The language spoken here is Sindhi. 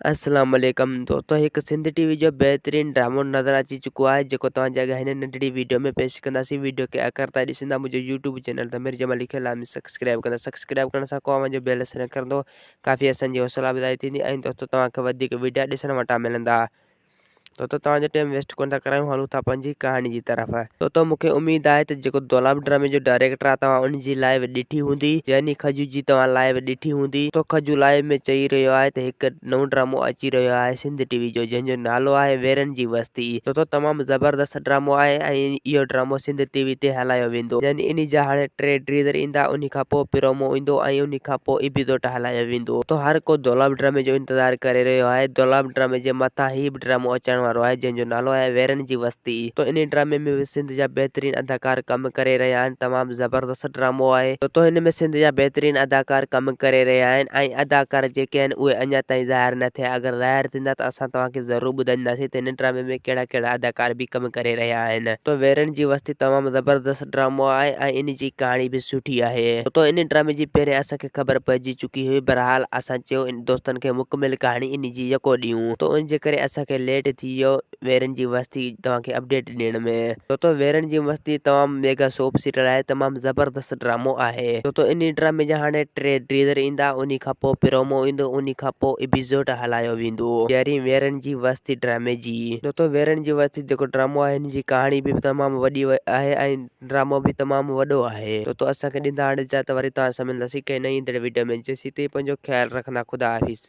السلام عليڪم دوستو هڪ سنڌ ٽي وي جو بهترين ڊرامو نظر اچي چڪو آهي جيڪو توهان جي اڳيان هن ننڍڙي ويڊيو ۾ پيش ڪنداسين ويڊيو کي آخر تائين ڏسندا منهنجو يوٽيوب چينل ضمير جمالي کي لازمي سبسڪرائب ڪندا سبسڪرائب ڪرڻ سان ڪو اوهان جو بيل اثر نه ڪرندو ڪافي اسان جي حوصلا افزائي ٿيندي ۽ دوستو توهان کي وڌيڪ ويڊيا ڏسڻ وٽان ملندا دوستو توهان جو ٽيم ويسٽ ڪونه ٿا ڪرايون هلون ٿا پنهنجي ڪهاڻي جي طرف. دوستو مون کي اميد آهي ته جيڪو دولاب ڊرامي جو ڊائريڪٽر آهي توهان ان جي لائيو ڏٺي هوندي يعني کجو جي توهان لائيو ڏٺي هوندي تو کجو لائيو ۾ چئي رهيو آهي ته هڪ نئون ڊرامو اچي رهيو آهي سنڌ ٽي وي جو جنهن جو نالو آهي ويرن جي وستي دوستو تمام زبردست ڊرامو آهي ۽ اهو ڊرامو سنڌ ٽي وي تي هلايو ويندو يعني انهي جا هاڻي ٽي ٽيزر ايندا انهي کان پوء پرومو ايندو ۽ انهي کان پوء ايپيسوڊ هلايو ويندو ته هر ڪو دولاب ڊرامي جو انتظار ڪري رهيو آهي. دولاب ڊرامي جي مٿان هي به ڊرامو اچڻ وارو آهي جنهن جو نالو آهي ويرن جي وستي. ته انهي ڊرامي ۾ به سنڌ جا بهترين اداڪار ڪم ڪري رهيا آهن تمام زبردست ڊرامو آهي. ته هن ۾ سنڌ جا بهترين اداڪار ڪم ڪري رهيا آهن ۽ اداڪار جيڪي آهن اهي اڃا تائين ظاهر نه ٿيا اگر ظاهر ٿيندا ته اسان توهان کي ضرور ٻڌائينداسين ته هن ڊرامي ۾ ڪهڙا ڪهڙا اداڪار به ڪم ڪري رهيا آهن. ته ويرن جي وستي تمام زبردست ڊرامو آهي ۽ ان جي ڪهاڻي به سٺي آهي. ته ان ڊرامي جي پهرين اسان کي خبر پئجي چڪي هئي بھرحال اسان چيو ان دوستن کي مڪمل ڪهاڻي انهي جي يڪو ڏيون ته ان جي ڪري اسان کي ليٽ ٿي ويو ويرن جي وستي توهان کي اپڊيٽ ڏيڻ ۾. دوستو ويرن جي وستي تمام ميگا سوپ سيريل آهي تمام زبردست ڊرامو آهي دوستو انهي ڊرامي جا هاڻي ٽي ٽيزر ايندا انهي کان پوء پرومو ايندو انهي کان پوء ايپيسوڊ هلايو ويندو جهري ويرن جي وستي ڊرامي جي. دوستو ويرن جي وستي جيڪو ڊرامو آهي ان جي ڪهاڻي به تمام وڏي آهي ۽ ڊرامو به تمام وڏو آهي. تو اسان کي ڏيندا هاڻ اجازت وري توهان سان ملنداسين ڪنهن نئين ايندڙ وڊيو ۾ جيسين تائين پنهنجو خيال رکندا خدا حافظ.